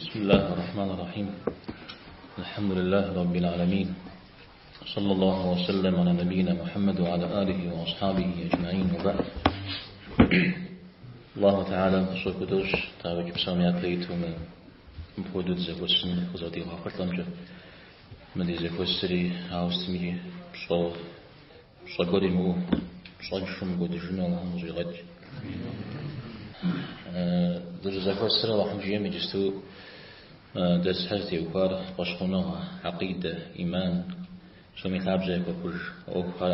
بسم الله الرحمن الرحيم الحمد لله رب العالمين صلى الله وسلم على نبينا محمد وعلى آله وأصحابه أجمعين وبعد الله تعالى фӏыщӏэ худощӏ, дауикӏ, псом япэ иту мы мыпхуэдэу дызэхуэсын къызэрыдигъэхъулӏэмкӏэ. Мы ди зэхуэсри ауэ сытми пщӏэ пщӏэ гуэр имыӏэу, пщӏэншэу мыкӏуэдыжыну Алыхьым къыщӏигъэкӏ. Дыщӏызэхуэсыр Алыхьым жиӏэм иджысту дэрсхэр зытеухуар фӏэщхъуныгъэ, акъидэ, иман, псоми лъабжьэ яхуэхъуж ӏуэхухэр.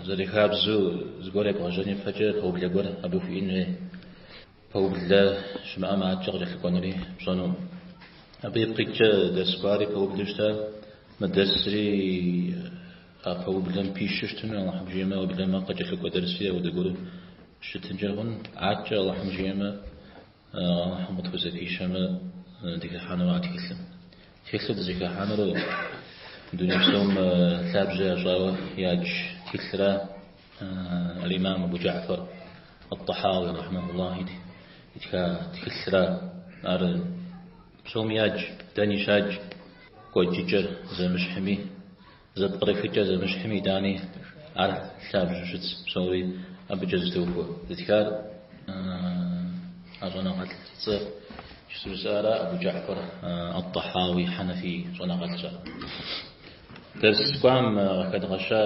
Зэрыхабзэу зыгуэр ебгъэжьэн ипэкӏэ пэублэ гуэр абы хуиӏэн хуей. Пэублэ щымыӏэмэ, адэкӏэ къыкӏэлъыкӏуэнури пщӏэнукъым. Абы ипкъ иткӏэ дэрс кӏуари пэублэу щыта, мы дэрсри а пэублэм пищэу щытыну, Алыхьым жиӏэмэ, уеблэмэ къыкӏэлъыкӏуэ дэрсри ауэдэ гуэру щытынкӏэ хъун. Адэкӏэ Алыхьым жиӏэмэ, Алыхьым къытхузэпищэмэ, дыхыхьэну а тхылъым. Тхылъу дызыхыхьэнур дуней псом лъабжьэ ящӏауэ ядж тхылъра Аль-Имам Абу Джафар Ат-Тахауи рахьимахуллах итха тхылъра. Ар псоми ядж, дэни щадж, кӏуэкӏыкӏэр зэмыщхьми, зэпкърыхыкӏэр зэмыщхьми, итӏани ар лъабжьэу щытщ, псори абыкӏэ зытеухуэ. Зытхар а щӏэныгъэлӏ цӏэ жысӏара Абу Джафар Ат-Тахауи Хьэнафи щӏэныгъэлӏщ ар. Дэрс кӏуам къыхэдгъэща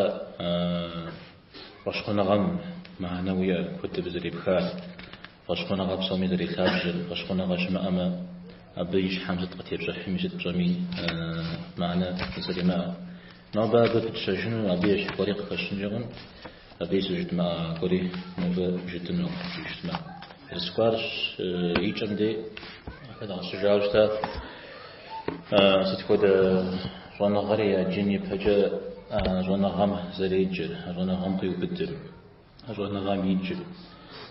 фӏэщхъуныгъэм мыхьэнэуэ иӏэр куэд абы зэрепхар, фӏэщхъуныгъэ псоми зэрилъабжьэр, фӏэщхъуныгъэ щымыӏэмэ, абы и щхьэм сыт къытепщӏыхьми, сыт пщӏэми мыхьэнэ зэримыӏэр. Нобэ абы пытщэжыну, абы ещхь гуэри къыхэщынкӏэ хъун, абы и жыдмыӏа гуэри нобэ жытӏыну жытмэ. Дэрс кӏуар и кӏэм дей къыхэдгъэщыжауэ щыта сыт хуэдэ щӏэныгъэри яджын ипэкӏэ а щӏэныгъэм зэреджэр, а щӏэныгъэм къиубыдыр, а щӏэныгъэм иджыр,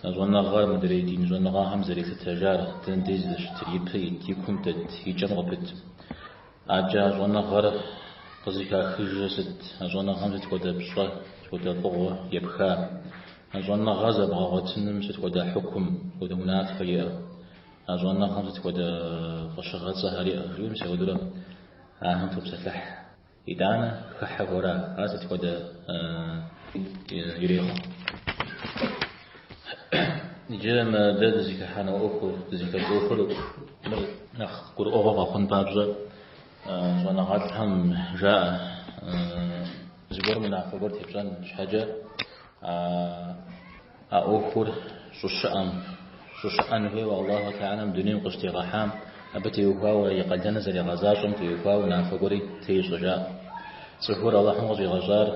а щӏэныгъэр мыдрей дин щӏэныгъэхэм зэрелъытэжар, дэнэ дей здэщытыр, ипэ ит, и кум дэт, и кӏэм къыпыт. Адэкӏэ а щӏэныгъэр къызыхахыжыр сыт, а щӏэныгъэм сыт хуэдэ пщӏэ, сыт хуэдэ фӏыгъуэ епха, а щӏэныгъэр зэбгъэгъуэтыным сыт хуэдэ хьукум, хуэдэ унафэ иӏэ, а щӏэныгъэм сыт хуэдэ фӏэщыгъэцӏэхэр иӏэ, жиӏэу мис апхуэдэурэ ахэм топсэлъыхь. Итӏанэ хыхьэхэрэ, ар сыт хуэдэ ирехъу. Иджы мы дэ дызыхыхьэну ӏуэхур, дызыхэт ӏуэхур мыр нэхъ гурыӏуэгъуэ къэхъун папщӏэ щӏэныгъэлӏхэм жаӏэ зыгуэрым унафэ гуэр тепщӏэн щхьэкӏэ а ӏуэхур щӏыщыӏэм, щӏыщыӏэн хуейуэ Аллаху Тэхьэлам дунейм къыщытигъэхьам, абы теухуауэ и къалэныр зэригъэзащӏэм теухуауэ унафэ гуэри тещӏэ жаӏэ. Цӏыхур Аллахьым къыщӏигъэщӏар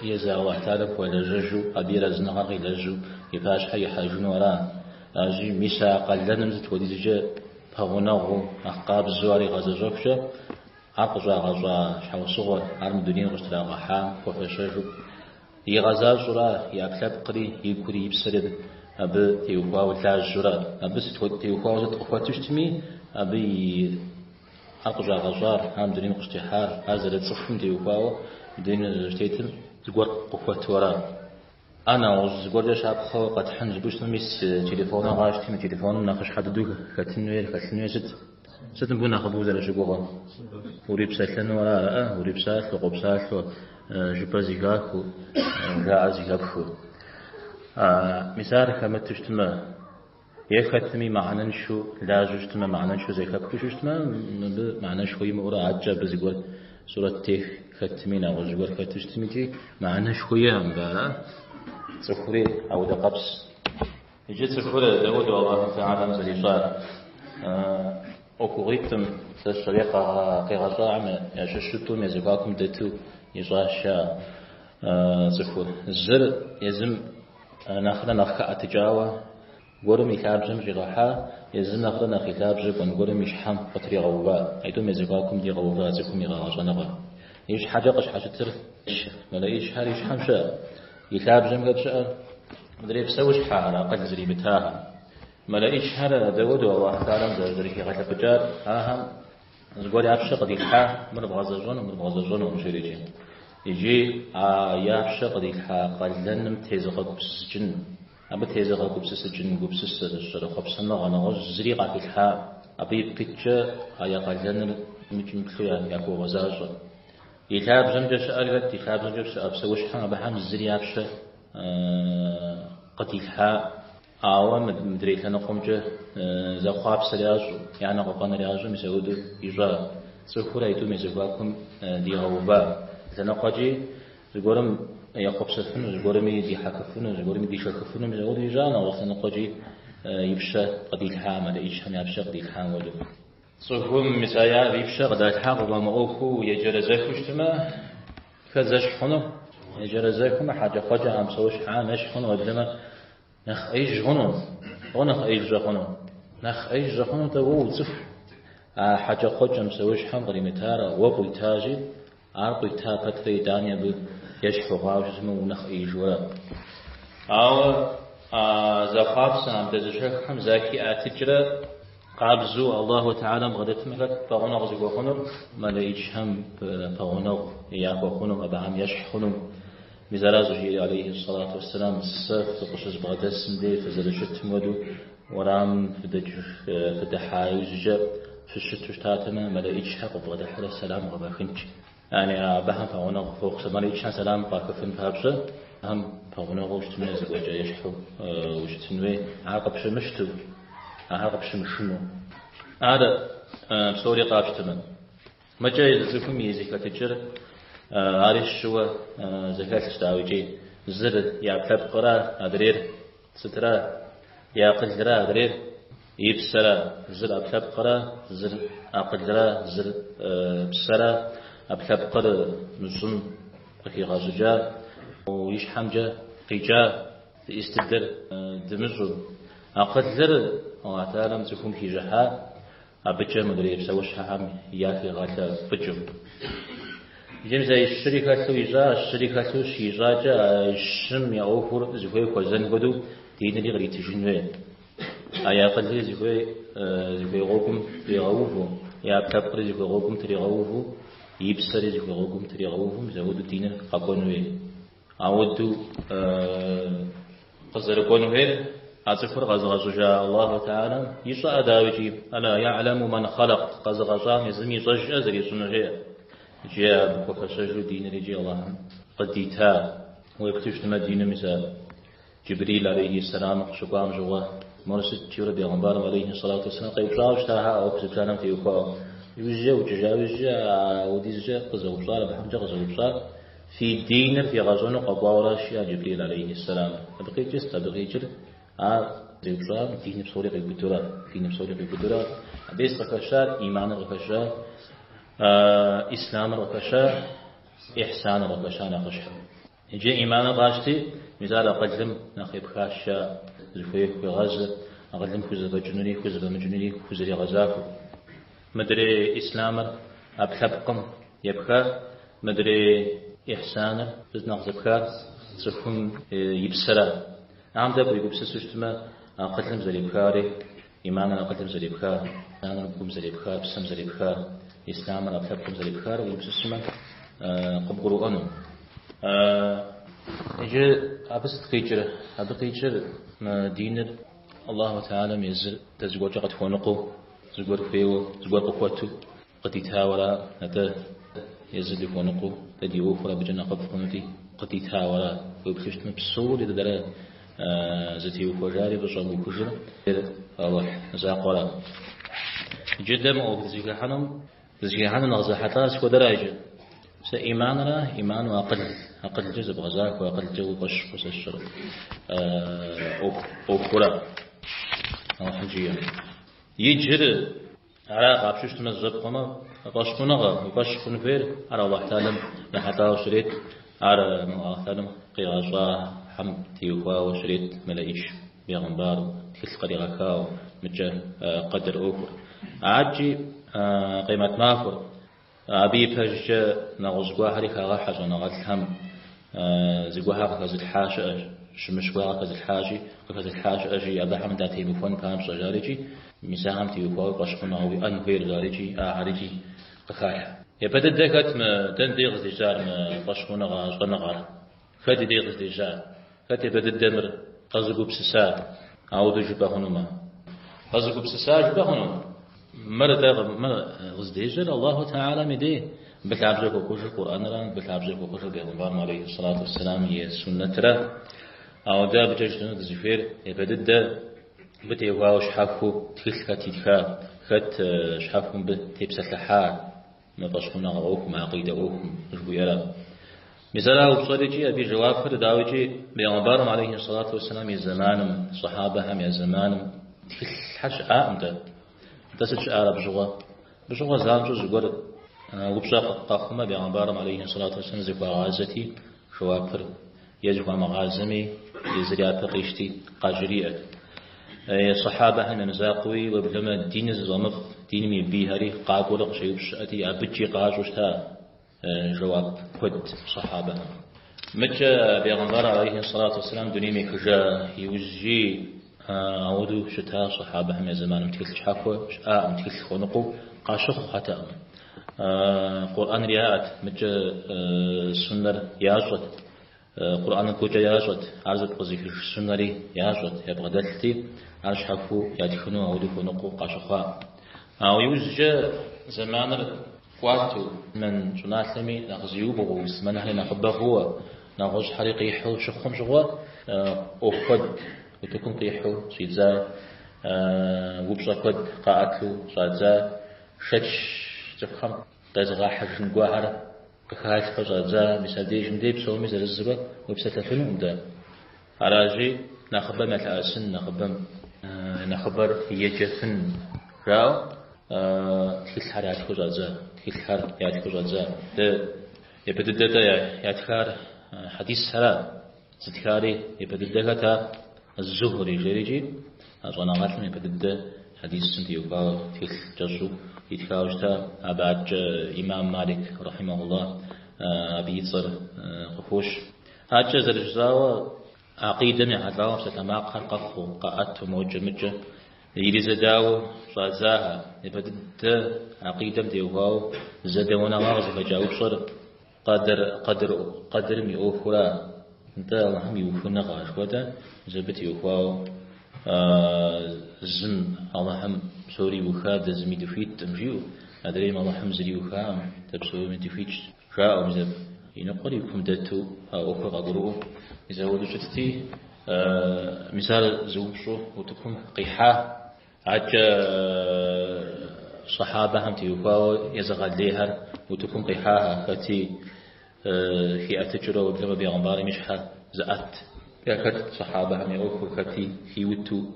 езы Аллахь Тэхьэлам хуэлэжьэжу, абы и арэзыныгъэр къилэжьу и пащхьэ ихьэжыну ара. Аращи, мис а къалэным сыт хуэдизкӏэ пэгъунэгъуу, нэхъ къабзэу ар игъэзэщӏэхукӏэ, ар къыщӏагъэщӏа щхьэусыгъуэр, ар мы дунейм къыщытрагъэхьам хуэфэщэжу игъэзащӏэурэ, и ӏэпкълъэпкъри, игури, и псэри абы теухуауэ лажьэурэ, абы сыт хуэдэ теухуауэ сыт къыхуэту щытми, абы и ар къыщӏагъэщӏар, ар мы дунейм къыщытехьар, ар зэрыцӏыхум теухуауэ мы дунейм зэрыщытетым зыгуэр къыхуэту ара. Ар нэгъуэщӏ зыгуэркӏэ щапхъэу къэтхьын жыпӏэу щытмэ, мис телефоныр къащти, мы телефоным нэхъыщхьэ дыдэу хэтын хуейр, хэлъын хуейр сыт? Сыт мыбы нэхъыбэу узэрыщыгугъыр? Урипсэлъэну ара, аӏэ, урипсалъэу, къопсалъэу, жыпӏэр зэхахыу, жаӏэр зэхэпхыу. Мис ар хэмыту щытмэ, е хэтми мыхьэнэншэу лажьэу щытмэ, мыхьэнэншэу зэхэпхыу щытмэ, мыбы мыхьэнэшхуэ имыӏэурэ адэкӏэ абы зыгуэр сурэт тех хэтми, нэгъуэщӏ зыгуэр хэту щытми икӏи мыхьэнэшхуэ иӏэкъым мыбы, ара? Цӏыхури ауэдэ къабз. Иджы цӏыхур дауэдэу Аллаху Тэхьэлам зэрищӏар? ӏуэхугъуитӏым сэ сщӏэрей къигъэщӏахэм ящыщу тӏум я зэхуакум дэту ищӏащ цӏыхур. Зыр езым нэхърэ нэхъ хэӏэтыкӏауэ гуэрым и лъабжьэм щӏигъэхьа, езым нэхърэ нэхъ и лъабжьэ кӏуэн гуэрым и щхьэм къытригъэува. Аитӏум я зэхуакум дигъэува цӏыхум и къэгъэщӏэныгъэр. И щхьэкӏэ къыщхьэщытыр мэлэӏичхэр и щхьэм щыӏэ, и лъабжьэм хэт щыӏэр? Мыдрей псэущхьэхэр, акъыл зримытахэр. Мэлэӏичхэр дауэдэу Аллахь Тэхьэлам зэрыхигъэлъэпӏыкӏар, ахэм зыгуэр я пщэ къыдилъхьа, мыр бгъэзэщӏэну, мыр бгъэзэщӏэну жери. Иджы а я пщэ къыдилъхьа къалэным тезыгъэгупсысыкӏын. Абы тезыгъэгупсысыкӏын гупсысэ, зыщӏэрэ хъуэпсэныгъэ нэгъуэщӏ зыри къахилъхьа. Абы ипкъ иткӏэ а я къалэныр мыкӏ-мыплъу яхуогъэзащӏэ. И лъабжьэмкӏэ щыӏэр хэт, и лъабжьэмкӏэ щыӏэ псэущхьэм абыхэм зыри я пщэ къыдилъхьа. Ауэ мыдрей лъэныкъуэмкӏэ зэхъуапсэр ящӏу, я нэ къыфӏэнэр ящӏу мис ауэдэу ищӏа. Цӏыхур аитӏум я зэхуакум дигъэува. Лъэныкъуэкӏи зыгуэрым ехъуэпсэфыну, зыгуэрми дихьэхыфыну, зыгуэрми дишэхыфыну мис ауэдэу ищӏа, нэгъуэщӏ лъэныкъуэкӏи и пщэ къыдилъхьа, мэлэӏичхэм я пщэ къыдилъхьам хуэдэу. Цӏыхум мис а и пщэ къыдалъхьа къыфӏэмыӏуэхуу еджэрэзэхыу щытмэ, хэт зэщхь хъуну? Еджэрэзэхымэ, хьэкӏэкхъуэкӏэхэм, псэущхьэхэм ещхь хъуну, уеблэмэ нэхъ ӏеиж хъуну? Уэ нэхъ ӏеиж щӏэхъуну? Нэхъ ӏеиж щӏэхъуну тӏэ уэ уцӏыху. А хьэкӏэкхъуэкӏэм, псэущхьэм къримытар уэ къуитащи, ар къуита пэтрэ итӏани абы ещхь ухъуауэ щытмэ, унэхъ ӏеижу ара. Ауэ а зэхъуапсэхэм, дэзышэххэм захиӏэтыкӏрэ къабзэу Аллаху Тэхьэлам бгъэдэтмэ хэт пэгъунэгъу зыхуэхъунур? Мэлэӏичхэм пэгъунэгъу яхуэхъуну, абыхэм ещхь хъуну. Мис ара щӏыжиӏэр алейхи сэлату уэсселам, сэ фыкъыщызбгъэдэсым дей фызэрыщытым хуэдэу уэрамым фыдэкӏ фыдыхьа иужькӏэ фыщыту щытатэмэ, мэлэӏичхэр къыбгъэдыхьэрэ сэлам къывахынт. Яни абыхэм пэгъунэгъу фохъу. Мэлэӏичхэм сэлам къахыфын папщӏэ, абыхэм пэгъунэгъуу ущытын хуей, зыгуэркӏэ ещхьу ущытын хуей. Ар къыпщымыщту, ахэр къыпщымышыну. Ар псори къапщтэмэ. Мыкӏэ езы цӏыхум и зэхэтыкӏэр ари щыуэ зэхэлъщ, дауикӏи. Зыр и ӏэпкълъэпкъра, адрейр сытра, и акъылра, адрейр и псэра, зыр ӏэпкълъэпкъра, зыр акъылра, зыр псэра, ӏэпкълъэпкъыр мы щӏым къыхигъэщӏыкӏа, и щхьэмкӏэ къикӏа зиӏис дыдэр дымыщӏу. Акъылыр Аллахь Тэхьэлам цӏыхум хищӏыхьа, Абыкӏэ мыдрей псэущхьэхэм яхигъэлъэпӏыкӏыу. Иджы мис а щыри хэлъу ищӏа, щыри хэлъу щищӏакӏэ а щым я ӏуэхур зыхуей хуэзэн хуэдэу динри къритыжын хуей. А и акъылри зыхуей зыхуей гъуэгум тригъэувэу, и ӏэпкълъэпкъри зыхуей гъуэгум тригъэувэу, и псэри зыхуей гъуэгум тригъэувэу, мис апхуэдэу диныр къэкӏуэн хуей. Ауэдэу къызэрыкӏуэн хуейр а цӏыхур къэзыгъэщӏыжа Аллаху Тэхьэлам ищӏэӏэ дауикӏи, Ала яӏлэму мэн хъэлэкъ, къэзыгъэщӏам езым ищӏэжӏэ зэрищӏынур жеӏэ. Иджы абы хуэфэщэжу диныр икӏи Аллахьым къыдита. Уеплъу щытмэ, диным мис а Джибрил алейхи сэлам къыщыкӏуам щыгъуэ, мор сыт жиӏэурэ бегъымбарым алейхи сэлату уэсселам къеупщӏауэ щытаха а ӏуэху зыбжанэм теухуауэ. Иужькӏэ ӏукӏыжа иужькӏэ ауэдизкӏэ къызэупщӏар, абыхэмкӏэ къызэупщӏар. Фи диныр фигъэщӏэну къэкӏуауэращ, жиӏа Джибрил алейхи сэлам. Абы къикӏыр сыт? Абы къикӏыр ар зеупщӏам диныр псори къиубыдура, диныр псори къиубыдура. Абы сыт къыхэщар, иманыр къыхэща, исламыр къыхэща, ихьсаныр къыхэща нэхъыщхьэу. Иджы иманыр къащти, мис ар акъылым нэхъ епхащ, зыхуей хуегъазэ, акъылым хузэфӏэкӏынури хузэфӏэмыкӏынури хузэригъэзахуэу. Мыдрей исламыр ӏэпкълъэпкъым епха, мыдрей ихьсаныр сыт нэхъ зэпхар цӏыхум и псэра. Ам тӏэкӏу уегупсысу щытмэ, акъылым зэрепхари, иманыр акъылым зэрепхар, ихьсаныр гум зэрепхар, псэм зэрепхар, исламыр ӏэпкълъэпкъым зэрепхар уегупсысмэ, къыбгурыӏуэну. Иджы абы сыт къикӏыр? Абы къикӏыр мы диныр Аллаху Тэхьэлам езыр дэ зыгуэркӏэ къытхуэныкъуэу, зыгуэр хуейуэ, зыгуэр къыхуэту къыдитауэра, атӏэ езыр дыхуэныкъуэу дэ ди ӏуэхур абыкӏэ нэхъыфӏ хъунути, къыдитауэра. Уеплъу щытмэ, псори дэ зытеухуэжари фӏыщӏэ мыухыжыр Алыхь закъуэра. Иджы дэ мы ӏуэху дызыхыхьэнум, дызыхыхьэну нэхъ зэхьэлӏар сыт хуэдэра иджы? Сэ иманра, иману акъыл, акъылкӏэ зэбгъэзахуэ, акъылкӏэ уи фӏэщ хъу сэ сщӏэрэ ӏуэхура. Алыхьым жиӏэм. Иджыр ара къапщтэу щытмэ зэщӏэпкъуэмэ, фӏэщхъуныгъэ, уи фӏэщ хъун хуейр, ар Алыхь Тэхьэлам ехьэлӏауэ щрет, ар Алыхь Тэхьэлам къигъэщӏахэм теухуауэ щрет, мэлэӏич, бегъымбару, тхылъ къригъэхауэ, мыкӏэ къэдыр ӏуэхур. Адэкӏи къемэт махуэр, абы ипэжкӏэ нэгъуэщӏ гуэрхэри хагъэхьэ щӏэныгъэлӏхэм зыгуэрхэр къыхэзылъхьа щыӏэщ, щымыщ гуэр къыхэзылъхьащи, къыхэзылъхьа щыӏэщи, абыхэм датемыхуэн папщӏэ жарикӏи, мис ахэм теухуауэ фӏэщхъуныгъэ уиӏэн хуейр жарикӏи, ахэрикӏи къыхалъхьэ. Япэ дыдэ хэт мы дэн дей къыздежьар мы фӏэщхъуныгъэ щӏэныгъэр? Хэт и дей къыздежьар? Хэт япэ дыдэ мыр? къэзыгупсыса, ауэдэу жыпӏэ хъунумэ. Къэзыгупсыса жыпӏэ хъуну? Мыр дэ мыр къыздежьэр Аллаху Тэхьэлам и дей, мыбы лъабжьэ хуэхъужыр Къурӏэнра, мыбы лъабжьэ хуэхъужыр Бегъымбарым алейхи сэлату уэсселам и суннэтра. Ауэ дэ абыкӏэ жытӏэну дызыхуейр япэ дыдэ мыбы теухуауэ щхьэхуэу тхылъ хэт итха, хэт щхьэхуэу мыбы тепсэлъыхьа мы фӏэщхъуныгъэ ӏуэхум, акъидэ ӏуэхум жыхуиӏэра. Мис ара упщӏэр икӏи абы и жэуапыр дауикӏи Бегъымбарым алейхи сэлату уэсселам и зэманым, сахьабэхэм я зэманым тхылъхэр щыӏакъым-тӏэ. Нтӏэ сыт щыӏар абы щыгъуэ? Абы щыгъуэ занщӏэу зыгуэр упщӏэ къэхъумэ, Бегъымбарым алейхи сэлату уэсселам зыхуагъазэти, жэуапыр е зыхуамыгъазэми, езыр япэ къищти, къажриӏэт. Сахьабэхэм я мызакъуэуи, уеблэмэ диныр зыфӏэмыфӏ, диным и бийхэри къакӏуэрэ къыщеупщӏ щыӏэти, абыкӏи къащӏэу щыта жэуап куэд сахьабэхэм. Мыдкӏэ Бегъымбар алейхи сэлату уэсселам дунейм ехыжа иужьи ауэдэу щыта сахьабэхэм я зэманым тхылъ щхьэхуэ щыӏакъым, тхылъ хуэныкъуэу къащыхъухэтэкъым. Къурӏэныр яӏэт, мыдкӏэ суннэр ящӏэт, Къурӏэныр гукӏэ ящӏэт, ар зэпкъызыхыж суннэри ящӏэт, ябгъэдэлъти, ар щхьэхуэу ятхыну ауэдэу хуэныкъуэу къащыхъуа. Ауэ иужькӏэ зэманыр кӏуатэу, муслъымэн щӏыналъэми нэхъ зиубгъуу, муслъымэнхэри нэхъыбэ хъууэ, нэгъуэщӏхэри къихьэу щыхъум щыгъуэ, ӏуэху куэд утыкум къихьэу щӏидза, упщӏэ куэд къаӏэту щӏадза, шэч цӏыхухэм къезыгъэхьыжын гуэрхэр къыхалъхьэу щӏадза, мис абдежым дей псоми зырызурэ уепсэлъэфынукъым дэ. Аращи, нэхъыбэм ялъэӏэсын, нэхъыбэм нэхъыбэр еджэфын жаӏэу тхылъхэр ятхыу щӏадза, тхылъхэр ятхыу щӏадза. Дэ япэ дыдэ-тӏэ ятхар хьэдисхэра, зытхари япэ дыдэ хэта Зухри жерикӏи, а щӏэныгъэлӏым япэ дыдэ хьэдисым теухуауэ тхылъ кӏэщӏу итхауэ щыта, абы адэкӏэ имам Малик, рахьимахуллах, абы и цӏэр къыхощ. Адэкӏэ зэрыжысӏауэ, акъидэм ехьэлӏауэ псалъэмакъхэр къэхъуу, къаӏэту, мокӏэ-мыкӏэ иризэдауэу щӏадзахэ. Япэ дыдэ акъидэм теухуауэ зэдэуэныгъэ къызыхэкӏа упщӏэр Къэдыр, къэдыр, къэдырым и ӏуэхура, нтӏэ Алыхьым и ухыныгъэ жыхуэтӏэ, мис абы теухуауэ зым Алыхьым псори иуха, дэ зыми дыхуиткъым жиӏэу, адрейм Алыхьым зыри иухакъым, дэ псоми дыхуитщ жаӏэу, мис абы и ныкъуэр и кум дэту а ӏуэхур къагурыӏуэу, мис ауэдэу щытти, мис ар зы упщӏэу утыкум къихьа. Адэкӏэ сахьабэхэм теухуауэ езыгъэлейхэр утыкум къихьахэ, хэти хиӏэтыкӏыурэ уеблэмэ бегъымбарым и щхьэр зыӏэт яхэтт сахьабэхэм я ӏуэхур, хэти хиуту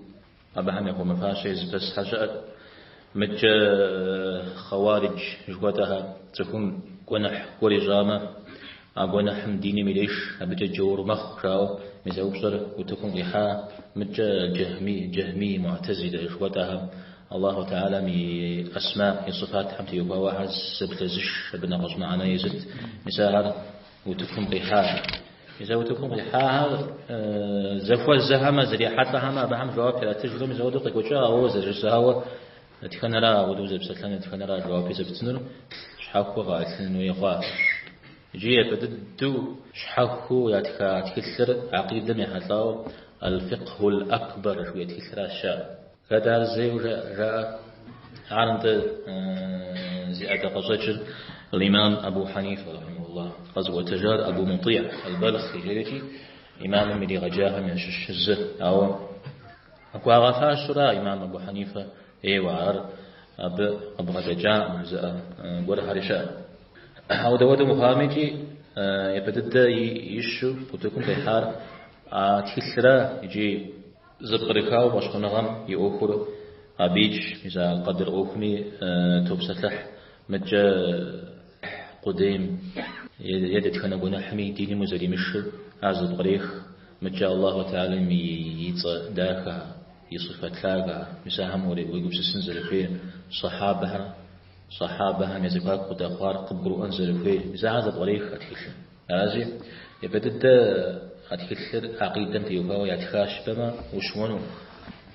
абыхэм яхуэмыфащэ езыпэсхэр щыӏэт. Мыдкӏэ хъэуаридж жыхуэтӏэхэр цӏыхум гуэныхь гуэр ищӏамэ, А гуэныхьым диным иреш, абыкӏэ джаур мэхъу, жаӏэу мис а упщӏэр утыкум къихьа, мыдкӏэ джэхми, джэхми, муӏтэзилэ жыхуэтӏэхэм, Аллаху Тэхьэлам и асма, и сыфатхэм теухуауэ ахэр зэблэзыш, абы нэгъуэщӏ мыхьэнэ езыт, мис ахэр утыкум къихьа. Мис а утыкум къихьахэр зэхуэзэхэмэ, зэрихьэлӏэхэмэ, абыхэм жэуап иратыжурэ мис ауэдэу къекӏуэкӏа, ауэ зэрыжысӏауэ, Дэтхэнэра ауэдэу зэпсэлъэн, дэтхэнэра жэуапи зэптынур щхьэхуэ къэӏэтын хуей хъуа. Иджы япэ дыдэу щхьэхуэу ятха тхылъыр акъидэм ехьэлӏауэ Аль-Фикъхул Акбар жыхуиӏэ тхылъращ щыӏэр. Хэт ар зейуэ жаӏэр? Ар нтӏэ зи ӏэдакъэщӏэкӏыр Имам Абу Хьэнифэ, рахьимахуллах, къэзыӏуэтэжар Абу Мутӏигь Аль-Балхи жерикӏи имамым иригъэджахэм ящыщ зы. Ауэ Хуагъэфащэура имам Абу Хьэнифэ ейуэ ар абы къыбгъэдэкӏакъым жызыӏэ гуэрхэри щыӏэ. Ауэ дауэдэу мыхъуами икӏи япэ дыдэ ищу утыкум къихьар а тхылъра икӏи зэпкърыхауэ фӏэщхъуныгъэм и ӏуэхур абы итщ, мис а къэдыр ӏуэхуми топсэлъыхь, мыдкӏэ къудейм е дэтхэнэ гуэныхьми диным узэримышыр ар зэпкърех. Мыдкӏэ Аллаху Тэхьэлам и цӏэ дахэхэр, и сыфэт лъагэхэр, мис ахэм уегупсысын зэрыхуейр, сахьабэхэр, сахьабэхэм я зэхуаку къыдэхъуар къыбгурыӏуэн зэрыхуейр, мис ахэр зэпкърех а тхылъым. Аращи, япэ дыдэ а тхылъыр акъидэм теухуауэ ятхащ жыпӏэмэ, ущыуэнукъым.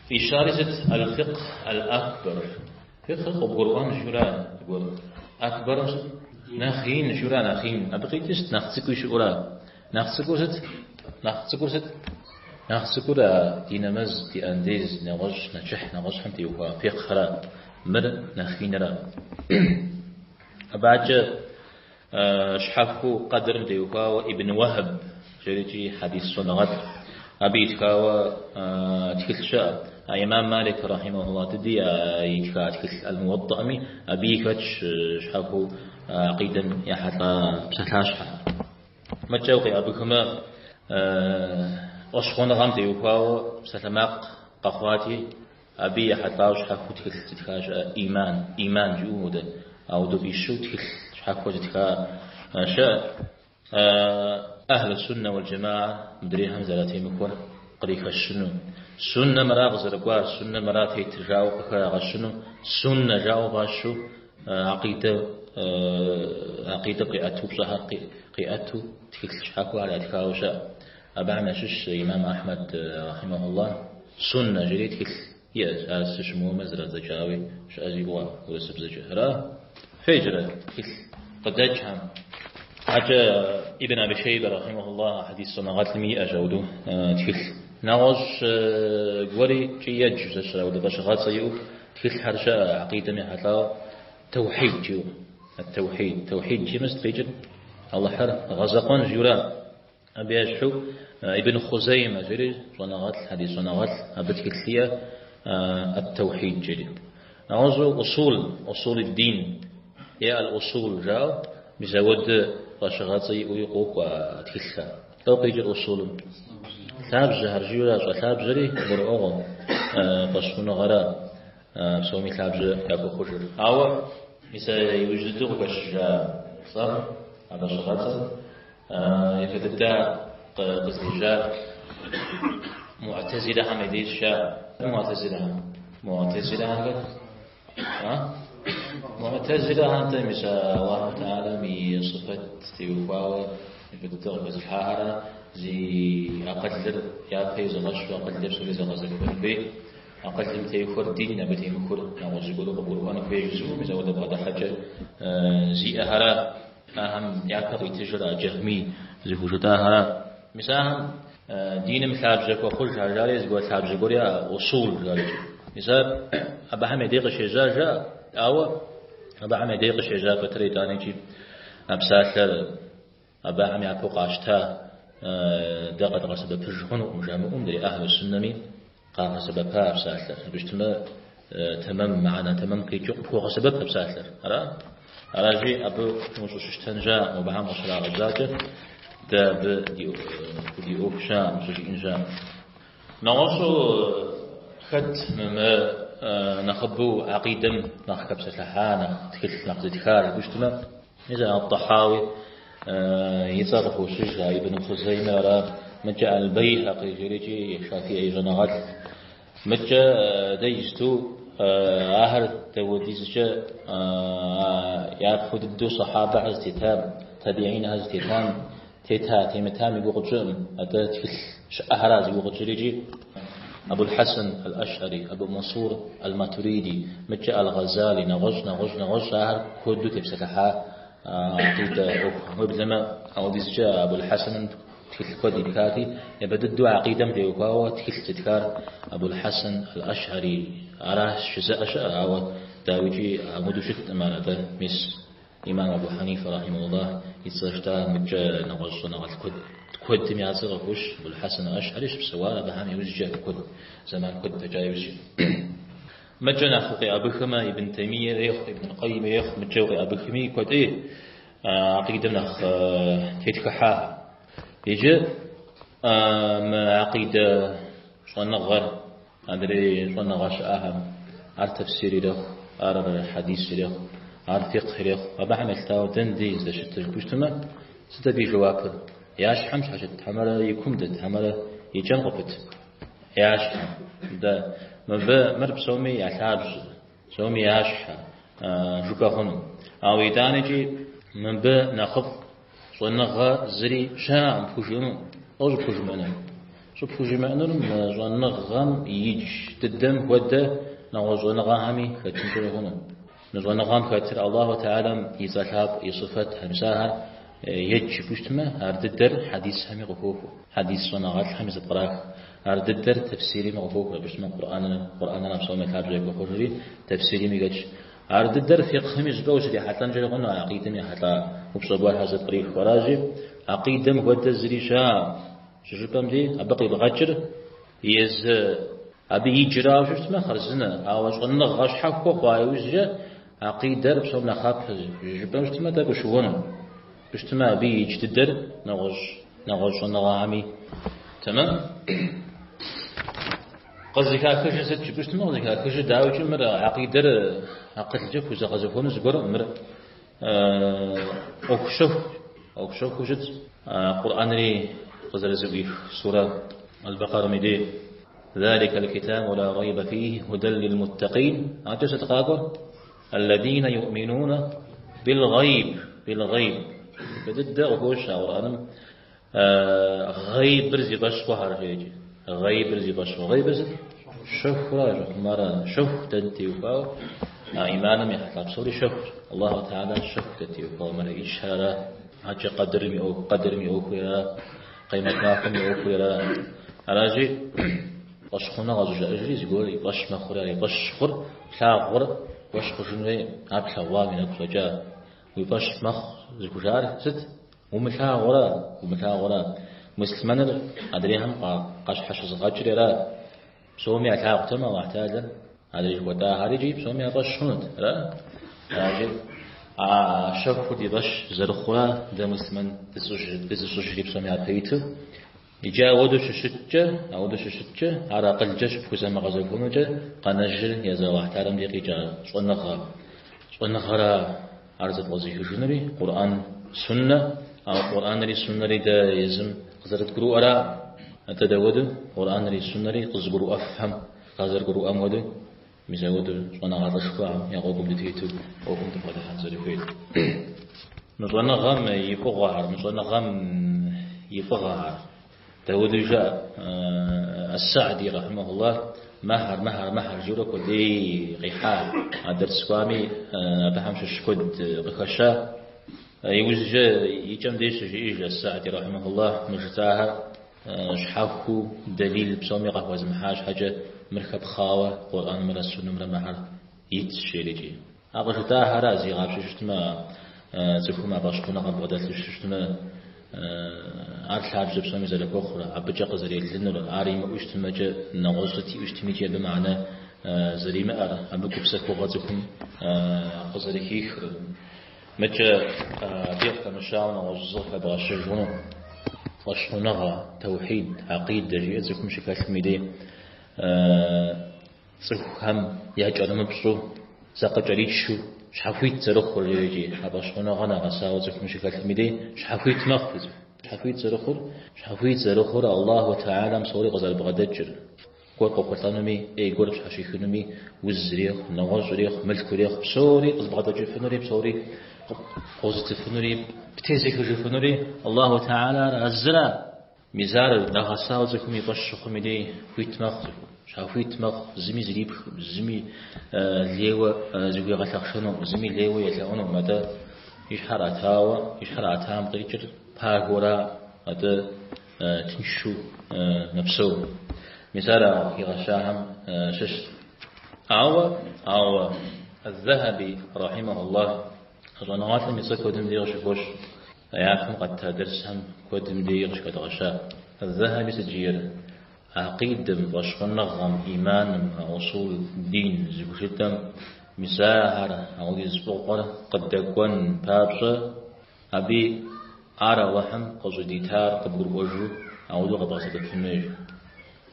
Фӏищари сыт? Аль-Фикъх аль-Акбар. Фикъхыр къыбгурыӏуэн жыра зыгуэр. Акбарым сыт? Нэхъ ин жыра, нэхъ ин. Абы къикӏыр сыт? Нэхъ цӏыкӏуи щыӏэура? Нэхъ цӏыкӏур сыт? Нэхъ цӏыкӏур сыт? Нэхъ цӏыкӏур а ди нэмэз, ди андез, нэгъуэщӏ, нэчыхь, нэгъуэщӏхэм теухуа фикъхра, мыр нэхъ инра. Абакӏэ щхьэхуэу къэдырым теухуауэ Ибн Уэхьб жерикӏи хьэдис щӏэныгъэлӏ, абы итхауэ тхылъ щыӏэ. А имам Малик рахьимэхуллах дыди итха тхылъ Аль-Муэтӏэми абыи хэтщ щхьэхуэу акъидэм ехьэлӏа псалъащхьэ. Мыкӏэ укъеӏэбыхымэ, фӏэщхъуныгъэм теухуауэ псалъэмакъ къэхъуати, абы ехьэлӏауэ щхьэхуэу тхылъ зытха щыӏэ Иман, Иман жиӏэу модэ, ауэдэу фӏищу тхылъ щхьэхуэ зытха щыӏэ. Ахьлу суннэ уал джэмаа мыдрейхэм зэратемыхуэр кърихэщыну, суннэм ара къызэрыкӏуар, суннэм ара тетыр жаӏэу къыхагъэщыну, суннэ жаӏэу фӏащу Акъидэ акъидэм къиӏэту упщӏэхэр къиӏэту тхылъ щхьэхуэхэр ятхауэ щыӏэ. Абыхэм ящыщ имам Ахьмэд рахьимэхуллах Суннэ жери тхылъ иӏэщ, ар сыщымыуэмэ зэрадзэкӏауи щыӏэ си гугъэ урысыбзэкӏэ. Ара? Феджэрэ тхылъ къыдэкӏхэм. Акӏэ Ибн Аби Шейбэ рахьимэхуллах хьэдис щӏэныгъэлӏми иӏэщ ауэдэу тхылъ. Нэгъуэщӏ гуэри кӏи едж зэщыр ауэдэ фӏэщыгъэцӏэ иӏэу Тхылъхэр щыӏэ акъидэм ехьэлӏауэ тэухьид жиӏэу. Ат-тэухьид. Тэухьид жиӏэмэ сыт къикӏыр? Алыхьыр гъэзэкъуэн жиӏэура. Абы ещхьу Ибн Хъузеймэ жери щӏэныгъэлӏ, хьэдис щӏэныгъэлӏ, абы тхылъ иӏэ Ат-тэухьид жери. Нэгъуэщӏу усул, усул дин е аль-усул жаӏэу, мис ауэдэ фӏэщыгъэцӏэ иӏэуи къокӏуэ а тхылъхэр. Лӏо къикӏыр усулым. Лъабжьэхэр жиӏэура щӏэлъабжьэри гурыӏуэгъуэ фӏэщхъуныгъэра псоми лъабжьэ яхуэхъужыр. Ауэ мис а иужь дыдэу къыхэщыжа цӏэр, а фӏэщыгъэцӏэр япэ дыдэ къыздежьар муӏтэзилэхэм я деж щыӏэ. Муӏтэзилэхэм. Муӏтэзилэхэм хэт? Муӏтэзилэхэм мис Аллаху Тэхьэлам и сыфэт теухуауэ япэ дыдэ къыхэзылъхьахэр зи акъылыр япэ изыгъэщу акъылыр псори зэгъэзэхуэн хуей, акъылым техуэр дин, абы темыхуэр нэгъуэщӏ зыгуэру къыбгурыӏуэн хуей жызыӏэу мис ауэдэ бгъэдыхьэкӏэ зиӏэхэра, ахэм япэ къитыжыр а джэхьмий зыхужытӏахэр. Мис ахэм диным лъабжьэ хуэхъуж жари зыгуэр лъабжьэ гуэр яӏэ, усул жарикӏэ. Мис ар абыхэм я дей къыщежьа жаӏэ, ауэ абыхэм я дей къыщежьа пэтрэ итӏанэ икӏи а псалъэр абыхэм япэу къащта дэ къэдгъэсэбэпыж хъунукъым жамыӏэу мыдрей ахьлу суннэми къагъэсэбэпа а псалъэр. Абы щытмэ тэмэм, мыхьэнэ тэмэм къикӏыу къыпхуогъэсэбэп а псалъэр. Ара? Аращи, абы ущӏыщыщтэн щыӏэкъым, абыхэм къыщрагъэжьакӏэ, дэ абы ди ӏуэху щыӏэкъым, щӏыжиӏэн щыӏэкъым. Нэгъуэщӏу хэт мы нэхъыбэу акъидэм нэхъ хэпсэлъыхьа, нэхъ тхылъ нэхъ зытхар жыпӏэу щытмэ, мис ат-Тӏэхьауи и цӏэр къыхощыж, а Ибн Хъузеймэр ара, мыкӏэ Аль-Бэйхэкъи жерикӏи Шафиӏи щӏэныгъэлӏ. Мыкӏэ дэ иджысту ахэр дауэдизкӏэ япэу дыдэу сахьабэхэр зытетам, табиинхэр зытетам, тета, темытам и гугъу тщӏыӏым, атӏэ тхылъ щыӏэхэра зи гугъу тщӏыр икӏи Абул-Хьэсэн Аль-Ашӏари, Абу Мансур Аль-Матуриди, мыкӏэ Аль-Гъэзали, нэгъуэщӏ, нэгъуэщӏ, нэгъуэщӏ ахэр куэду тепсэлъыхьа акъидэ ӏуэхухэм. Уеблэмэ, ауэдизкӏэ Абул-Хьэсэным тхылъ куэд итхати, япэ дыдэу акъидэм теухуауэ тхылъ зытхар Абул-Хьэсэн Аль-Ашӏари аращ жызыӏэ щыӏэ, ауэ дауикӏи апхуэдэу щыткъым ар, атӏэ мис Имам Абу Хьэнифэ рахьимэхуллах и цӏэр щта, мыкӏэ нэгъуэщӏ щӏэныгъэлӏ куэд, куэдым я цӏэр къыхощ, Абул-Хьэсэн Аль-Ашӏари щыпсэуар абыхэм иужькӏэ куэд, зэман куэд дэкӏа иужькӏэ. Мыкӏэ нэхъ укъеӏэбыхымэ, Ибн Таймие ирехъу, Ибн Къайим ирехъу, мыкӏэ укъеӏэбыхми куэд ӏей, акъидэм нэхъ тетхыхьа. Иджы мы акъидэ щӏэныгъэр, адрей щӏэныгъэ щыӏэхэм, ар тэфсир ирехъу, ар хьэдис ирехъу, ар фикъх ирехъу, абыхэм елъытауэ дэн дей здэщытыр жыпӏэу щытмэ, сыт абы и жэуапыр? Я щхьэм щхьэщыт хьэмэрэ и кум дэт, хьэмэрэ и кӏэм къыпыт? Я щхьэм. Дэ мыбы мыр псоми я лъабжьэ, псоми я щхьэ жыпӏэ хъуну. Ауэ итӏанэкӏи мыбы нэхъыфӏ щӏэныгъэ зыри щыӏэкъым пхужыӏэну. Лӏо щӏыпхужымыӏэнур? Щӏыпхужымыӏэнур мы щӏэныгъэм идж дыдэм хуэдэ нэгъуэщӏ щӏэныгъэхэми хэтынкӏэ хъуну. Мы щӏэныгъэм хэтыр Аллаху Тэхьэлам и цӏэ лъапӏэ, и сыфэт, мис ахэр едж жыпӏэу щытмэ, ар дыдэр хьэдисхэми къыхохуэ, хьэдис щӏэныгъэлӏхэми зэпкърах. Ар дыдэр тэфсирми къыхохуэ, абы щытмэ Къурӏэныр, Къурӏэныр псоми лъабжьэ яхуэхъужри тэфсирми хэтщ. Ар дыдэр фикъхьми щӏыпӏэ ущрихьэлӏэнкӏэри хъуну акъидэм ехьэлӏа упщӏэ гуэрхэр зэпкърихыу. Аращи, акъидэм хуэдэ зыри щыӏэкъым. Щыжыпӏэм дей абы къибгъэкӏыр езы абы иджырауэ щытмэ хъарзынэ, ауэ щӏэныгъэ щхьэхуэ хъуа иужькӏэ акъидэр псом нэхъапэ жыпӏэу щытмэ тӏэкӏу ущыуэну. Щытмэ абы идж дыдэр нэгъуэщӏ нэгъуэщӏ щӏэныгъэхэми тэмэм. Къызыхахыжыр сыт жыпӏэу щытмэ, къызыхахыжыр дауикӏи мыр акъидэр акъылкӏэ пхузэгъэзэхуэну зыгуэркъым, мыр ӏуэху щэху, ӏуэху щэхуу щытщ. Къурӏэнри къызэрызэӏуих сурэ Аль-Бакъарэм и дей. ذلك الكتاب لا ريب فيه هدى للمتقين. Адэкӏэ сыт къакӏуэр? الذين يؤمنون بالغيب بالغيب. Фӏы дыдэ къыхощ а Къурӏэным гъейбыр зи фӏэщ хъухэр жеӏэкӏэ. Гъейбыр зи фӏэщ хъу. Гъейбыр сыт? Щэхура, щӏэхъумара, щэху дэ ттеухуауэ, а иманым ехьэлӏа псори щэхущ. Аллаху Теала щэху дэ ттеухуауэ мэлэӏичхэрэ, адэкӏэ къэдырым и ӏуэху, къэдырым и ӏуэхура, къемэт махуэм и ӏуэхура. Аращи, фӏэщхъуныгъэ щӏыжаӏэжри зыгуэр и фӏэщ мэхъури, ар и фӏэщ хъур, плъагъур фӏэщ хъужын хуей, ар плъэгъуам и нэгу щӏэкӏа. Уи фӏэщ мэхъу зыхужаӏэр сыт? Умылъагъурэ, умылъагъурэ. Муслъымэныр адрейхэм къащхьэщызыгъэкӏри ара? Псоми ялъагъутэмэ Аллахь Теалэр адрей жыхуэтӏахэр икӏи псоми я фӏэщ хъунут, ара? Аращи, а щэхур ди фӏэщ зэрыхъура дэ муслъымэн дызыщӏыжри псом япэ иту. Иджы ауэдэу щыщыткӏэ, ауэдэу щыщыткӏэ, ар акъылкӏэ щыпхузэмыгъэзэхуэнукӏэ къэнэжыр езы Аллахь Теалэм дей къикӏа щӏэныгъэ. Щӏэныгъэра ар зэпкъызыхыжынури, Къурӏэн, суннэ, ауэ Къурӏэнри суннэри дэ езым къызэрыдгурыӏуэра? Атӏэ дауэдэу Къурӏэнри суннэри къызыгурыӏуэфхэм къазэрыгурыӏуэм хуэдэу, мис ауэдэу щӏэныгъэлӏышхуэхэм я гъуэгум дытету ӏуэхум дыбгъэдыхьэн зэрыхуейр. Мы щӏэныгъэм и фӏыгъуэхэр, мы щӏэныгъэм и фӏыгъэхэр. Дауэдэу жаӏэ Ас-Са'ди рахьимахуллах, мыхэр, мыхэр, мыхэр жиӏэурэ куэдей къихьа, а дэрс кӏуами абыхэм щыщ куэд къыхэща. Иужькӏэ и кӏэм деж щыжиӏэж Ас-Са'ди рахьимахуллах мы жытӏахэр щхьэхуу дэлил псоми къахуэзмыхьа щхьэкӏэ мыр хэпхъауэ Къурӏэнымрэ Суннэмрэ мыхэр итщ, жери икӏи. А къыжытӏахэр зигъапщэу щытмэ, цӏыхум а фӏэщхъуныгъэр бгъэдэлъу щытмэ, ар лъабжьэ псоми зэрыхуэхъур, абыкӏэ къызэрелынур, ар имыӏэу щытмэкӏэ нэгъуэщӏ сыт иӏэу щытмикӏи абы мыхьэнэ зэримыӏэр, абы гупсэхугъуэ цӏыхум къызэрыхихыр. Мыкӏэ абы къыхэмыщауэ нэгъуэщӏ зы къыхэбгъэщыж хъуну. Фӏэщхъуныгъэ, тэухьид, акъидэ жиӏэ цӏыхум щыхэлъым и дей цӏыхухэм якӏэрымыпщӏу, закъыкӏэричу, щхьэхуит зэрыхъур икӏи а фӏэщхъуныгъэ нэгъэсауэ цӏыхум щыхэлъым и дей щхьэхуит мэхъу цӏыху. Щхьэхуит зэрыхъур, щхьэхуит зэрыхъур Аллаху Теалэм псори къызэрыбгъэдэкӏыр, гуэр къохъулӏэнуми, ӏей гуэр пщхьэщихынуми, уз ирехъу, нэгъуэщӏ ирехъу, мылъку ирехъу, псори къызыбгъэдэкӏыфынури, псори къозытыфынури, птезыхыжыфынури Аллаху Теалэр а зыра. Мис ар нэгъэсауэ цӏыхум и фӏэщ щыхъум и дей хуит мэхъу цӏыхур, щхьэхуит мэхъу, зыми зрипхкъым, зыми лейуэ зыхуигъэлъэхъшэнукъым, зыми лейуэ елъэӏунукъым, атӏэ и щхьэр ӏэтауэ, и щхьэр ӏэтам къикӏыр пагэура, атӏэ тыншу мэпсэу. Мис ар а къыхигъэщахэм щыщ. Ауэ, ауэ, Аз-Захаби, рахьимахуллах, щӏэныгъэлӏым и цӏэ куэдым дей къыщыхощ. Япэм къэтта дэрсхэм куэдым дей къыщыхэдгъэща. Аз-Захаби сыт жиӏэр? Акъидэм, фӏэщхъуныгъэм, иманым, усул дин зыхужытӏэм, мис ахэр, апхуэдиз фӏыгъуэр къыдэкӏуэн папщӏэ, абы ар Алыхьым къыщӏыдитар къыбгурыӏуэжу ауэдэу къэбгъэсэбэпын хуейщ.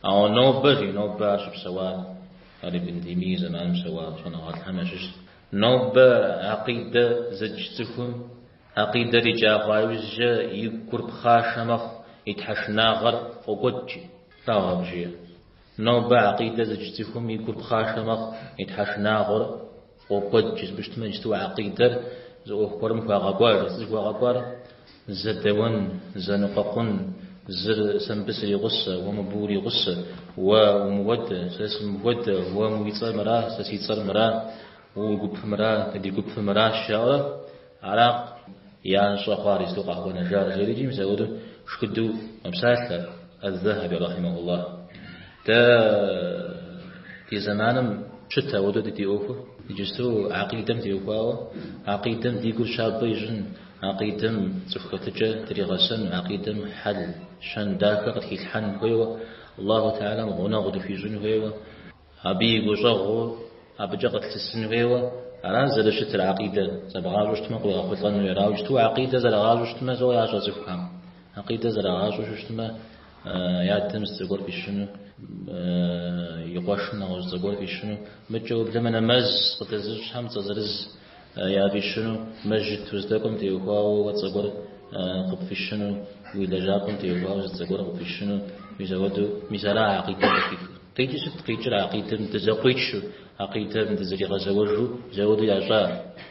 Ауэ нобэ, жи, нобэ ар щыпсэуар, ар Ибн Теймие и зэманым псэуа щӏэныгъэлӏхэм ящыщт. Нобэ акъидэ зыдж цӏыхум Акъидэр икӏа хъуа иужькӏэ и гур пхъашэ мэхъу, и тхьэшынагъэр фӏокӏуэд, жи. Лъагъу абы жиӏэр. Нобэ акъидэ зыдж цӏыхум и гур пхъашэ мэхъу, и тхьэшынагъуэр фӏокӏуэд, жи. Сыту щытмэ, иджысту акъидэр зы ӏуэху гуэрым хуагъэкӏуа, жи. Сыт зыхуагъэкӏуар? Зэдэуэн, зэныкъуэкъун, зыр сэ мыбы сригъусэ, уэ мыбы уригъусэ, уэ умыуэдэ, сэ сымыуэдэ, уэ уи цӏэр мыра, сэ си цӏэр мыра, уэ уи гупымра, дэ ди гупыр мыращ, жаӏэурэ. Аракъ ящӏэ хъуар иджысту къахуэнэжар, жери икӏи мис апхуэдэу шхыдэу мэпсалъэ Аз-Захаби рахьимахуллах. Дэ ди зэманым щыт ауэдэу ди ӏуэхур. Иджысту акъидэм теухуауэ, акъидэм ди гур щабэ ищӏын, акъидэм цӏыху хэтыкӏэ дригъэсэн, акъидэм хьэл, щэн дахэ къытхилъхьэн хуейуэ, Аллаху Тэхьэлам гъунэгъу дыхуищӏын хуейуэ, абы и гущӏэгъу абыкӏэ къытлъысын хуейуэ, ара зэрыщытыр акъидэ зэбгъащӏэу щытмэ къуигъэхъулӏэн хуейр. Ауэ иджысту акъидэ зэрагъащӏэу щытмэ, зо ящӏэ цӏыхухэм. Акъидэ зэрагъащӏэу щытмэ, и адэм зы цӏэ гуэр фӏищыну, и къуэшым нэгъуэщӏ цӏэ гуэр фӏищыну, мыкӏэ уеблэмэ нэмэз къыдэзыщӏхэм цӏэ зырыз яфӏищыну, мэжджыт уздэкӏуэм теухуауэ уэ цӏэ гуэр къыпфӏищыну, уи лэжьапӏэм теухуауэ зы цӏэ гуэр къыпфӏищыну, мис ауэдэу, мис ара акъидэм къыхихыр. Къикӏыр сыт къикӏыр акъидэм дызэкъуичу, акъидэм дызэригъэзэуэжу мис ауэдэу ящӏа?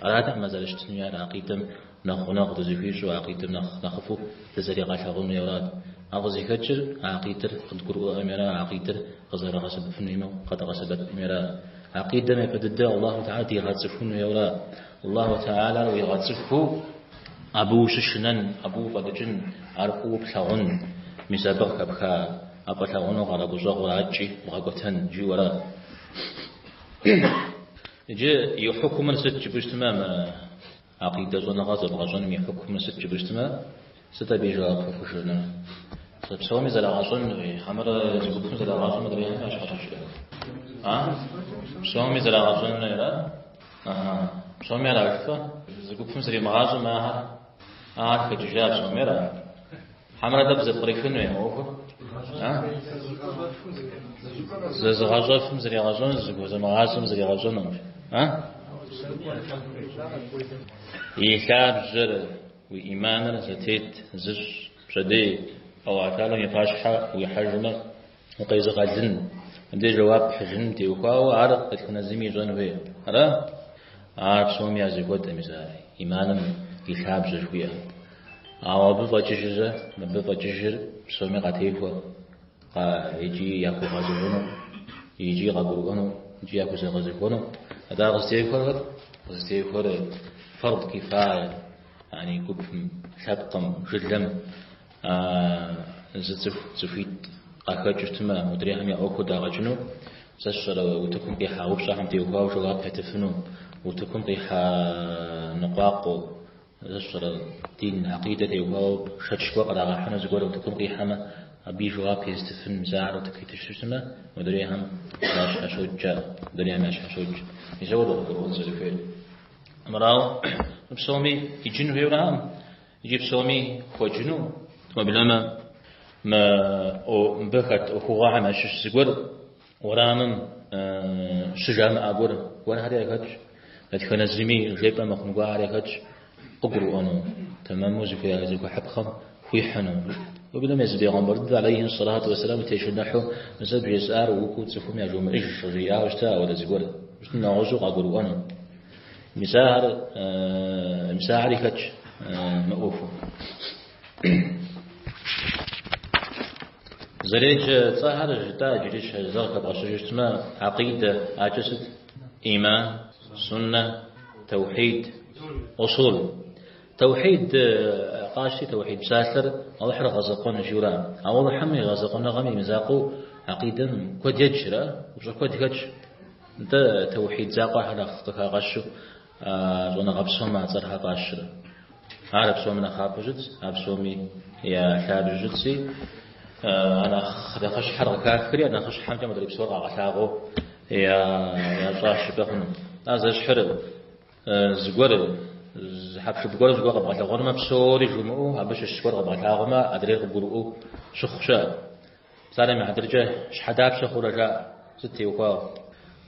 Аратэкъым зэрыщытын хуейр акъидэм нэхъ гъунэгъу дызыхуищӏу, акъидэм нэхъ нэхъыфӏу дызэригъэлъагъуну арат. Ар къызыхэкӏыр акъидэр къыдгурыӏуэӏыми ара, акъидэр къызэрыгъэсэбэпын хуейм къэдгъэсэбэпӏыми ара. Акъидэм япэ дыдэ Аллаху Тэхьэлар дигъэцӏыхуну ара. Аллаху Тэхьэлар уигъэцӏыхуу абы ущышынэн, абы уфӏэлӏыкӏын, ар фӏыуэ плъагъун, мис абы къыхэпха а фӏылъагъуныгъэр, а гущӏэгъур адэкӏи бгъэкӏуэтэн жиӏэу ара. Иджы и хьукумыр сыт жыпӏэу щытмэ, мы Акъидэ щӏэныгъэ зэбгъэщӏэным и хьукумыр сыт жыпӏэу щытмэ, сыт абы и жэуап хуэхъужынур? Сэ псоми зэрагъэщӏэн хуей, хьэмэрэ зы гупым зэрагъащӏэмэ адрейхэм ящхьэщыкӏрэ? А? Псоми зэрагъэщӏэн хуейра? Аха. Псоми ара жыфӏэ? Зы гупым зэримыгъащӏэмэ ахэр, ахэр хэкӏыжа псоми ара? Хьэмэрэ тӏэкӏу зэпкърихын хуей ӏуэхур? А? Зэзыгъэщӏэфым зригъэщӏэну, зэзымыгъащӏэм зригъэщӏэну. А? И лъабжьэр, уи ӏиманыр зэтет зыщӏ пщэдей Аллахь Тэхьэлам и пащхьэ уихьэжмэ, укъезыгъэлын, мыбдеж жэуап пхьыжыным теухуауэ ар дэтхэнэ зыми ищӏэн хуей. Ара? Ар псоми я зэхуэдэ, мис ар ӏиманым и лъабжьэ жыхуиӏэр. Ауэ абы фӏэкӏыжыр, мыбы фӏэкӏыжыр псоми къатехуэ, икӏи яхуэгъэзэщӏэну, икӏи къагурыӏуэну, икӏи яхузэгъэзэхуэну. Атӏэ ар къызытехуэр хэт? Къызытехуэр фард кифая, яни гупым, лъэпкъым, жылэм зы цӏыху, цӏыхуитӏ къахэкӏыу щытмэ, модрейхэм я ӏуэхур дагъэкӏыну, сэ сщӏэрэ утыкум къихьа упщӏэхэм теухуауэ жэуап ятыфыну, утыкум къихьа ныкъуакъуэу, сэ сщӏэрэ дин акъидэ теухуауэ шэч гуэр кърагъэхьыну зыгуэр утыкум къихьэмэ, абы и жэуап езытыфын мис ахэр утыку иту щытмэ, модрейхэм ящхьэщокӏ, модрейхэм ящхьэщокӏ. Мис ауэдэу къыгурыӏуэн зэрыхуейр. Армырауэ, псоми иджын хуейуэраӏым. Икӏи псоми хуэджыну, уеблэмэ, мыбы хэт ӏуэхугъуэхэм ящыщ зыгуэр уэрамым щыжамыӏэ гуэр, гуэрхэри яхэтщ, дэтхэнэ зыми жепӏэ мыхъун гуэрхэр яхэтщ, къыгурыӏуэну, тэмэму зыхуэхьыпхъэм хуихьыну. Уеблэмэ езы бегъымбар дыдэ алейхи сэлату уэсэлам тешыныхьу, мы сэ бжесӏар укӏуэу цӏыхум яжумыӏэж къыжриӏауэ щыта ауэдэ зыгуэр, нэгъуэщӏу къагурыӏуэну. Мис ахэр, мис ахэри хэтщ мы ӏуэхум. Зэреджэ цӏэхэр жытӏа иджыри зэ къыхэбгъэщыжу щытмэ, акъидэ, акӏэ сыт? Иман, суннэ, таухид, усул. Таухид къащти, таухид псалъэр Алыхьыр гъэзэкъуэн жиӏэура. Ауэ Алыхьым и гъэзэкъуэныгъэм и мызакъуэу акъидэм куэд еджрэ, упщӏэ куэд хэтщ. Нтӏэ, таухид закъуэхэр нэхъ къыхагъэщу щӏэныгъэ псом а цӏэрхэр фӏащрэ. Ар а псоми нэхъапэу щытщ, а псоми я лъабжьэу щытщи, а нэхъ нэхъыщхьэр къыхахри, а нэхъыщхьэмкӏэ модрей псор къагъэлъагъуэу ящӏащ жыпӏэ хъуну. Ар зэщхьыр зыгуэр, зы хьэпшып гуэр зыгуэр къэбгъэлъэгъуэнумэ, псори жумыӏэу, абы щыщ гуэр къэбгъэлъагъуэмэ, адрейр къыбгурыӏуэу щыхъу щыӏэ. Псалъэм и хьэтыркӏэ, щхьэ дапщэ хъурэ жаӏэ, сыт теухуауэ?